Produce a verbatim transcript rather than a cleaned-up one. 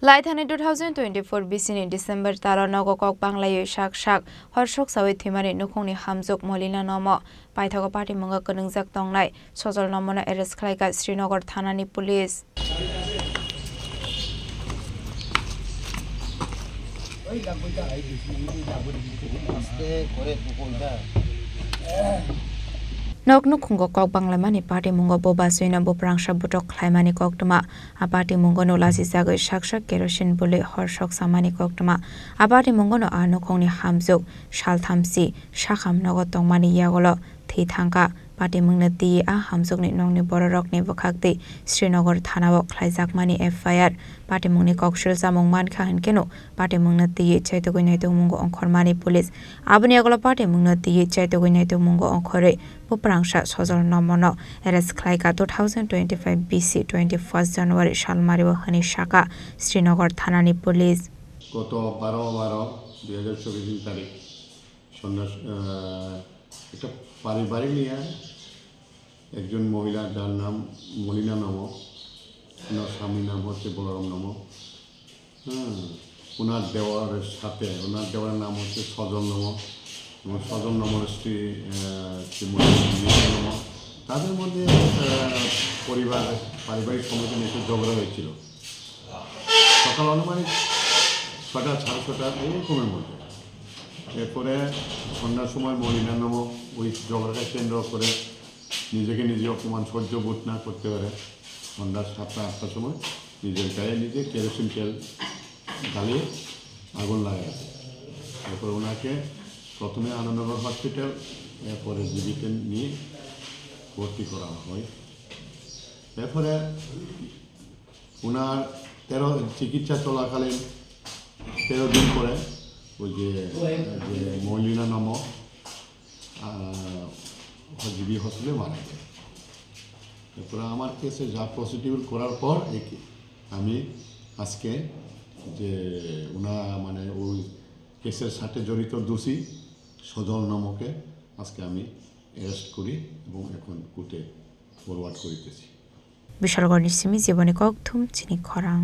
Laithani two thousand twenty-four bisini December talo nogo kok banglaiwi sak sak horsok sawi thwimani nukhungni hamjwk Molina Nomo paithago patimungo kwnwngjak tongnai Sojol Nomono arrest khlaikha Srinagar thanani police. Nok nukhungo kok banglaimani patimungo bo bachwino buprangsa butok khlaimani koktwma. A patimungono lachijagwi sak sak kerosene bwlwi horsok samani koktwma. A patimungono a nukhungni hamjwk salthamsi sakham nogo tongmani yagulo thwi thangkha. Patimungno twiwi a hamjwkni nokni bororokni bwkhaktwi Srinagar thanao khlaijakmani F I R. Patimungni koksil chamung mankha hinkheno patimungno twiwi chaitugwi naitukmungo ongkhormani police. Aboni yagulo patimungno twiwi chaitugwi naitukmungo ongkhorwi buprangsa Sojol Nomono arrest khlaikha two thousand twenty-five B C twenty-first January salmario hwnwi sakha Srinagar thanani police. গত বারো বারো দুই হাজার চব্বিশ তারিখ সন্ধ্যা, আহ, একটা পারিবারিক নিয়ে একজন মহিলা, যার নাম মলিনা নম, ওনার স্বামীর নাম হচ্ছে বলরাম নম। হুম, ওনার দেওরের সাথে, ওনার দেওরের নাম হচ্ছে সজল নম এবং সজল নমর স্ত্রী, আহ, শ্রীমতী মীরা নম। তাদের মধ্যে একটা পরিবার, পারিবারিক সম্পর্ক নিয়ে একটু ঝগড়া হয়েছিল। সকাল আনুমানিক ছটা, সাড়ে ছটা এরকমের মধ্যে। এরপরে সন্ধ্যার সময় মলিনা নম ওই ঝগড়াকে কেন্দ্র করে নিজেকে নিজে অপমান সহ্য বোধ না করতে পারে সন্ধ্যা সাতটা আটটার সময় নিজের গায়ে নিজে কেরোসিন তেল ঢালিয়ে আগুন লাগায়। এরপর ওনাকে প্রথমে আনন্দনগর হসপিটাল, এরপরে জিবিতে নিয়ে ভর্তি করা হয়। এরপরে ওনার তেরো, চিকিৎসা চলাকালীন তেরো দিন পরে ওই যে, যে মলিনা নম, আহ, জিবি হসপিটালে মারা যায়। এরপরে আমার কেসে যা প্রসিডিউর করার পর এই কে-, আমি আজকে যে ওনা-, মানে ওই কেসের সাথে জড়িত দোষী সজল নমকে আজকে আমি অ্যারেস্ট করি এবং এখন কোর্টে ফরওয়ার্ড করিতেছি। Bishalgarhni simi jiboni kokthum chini khorang.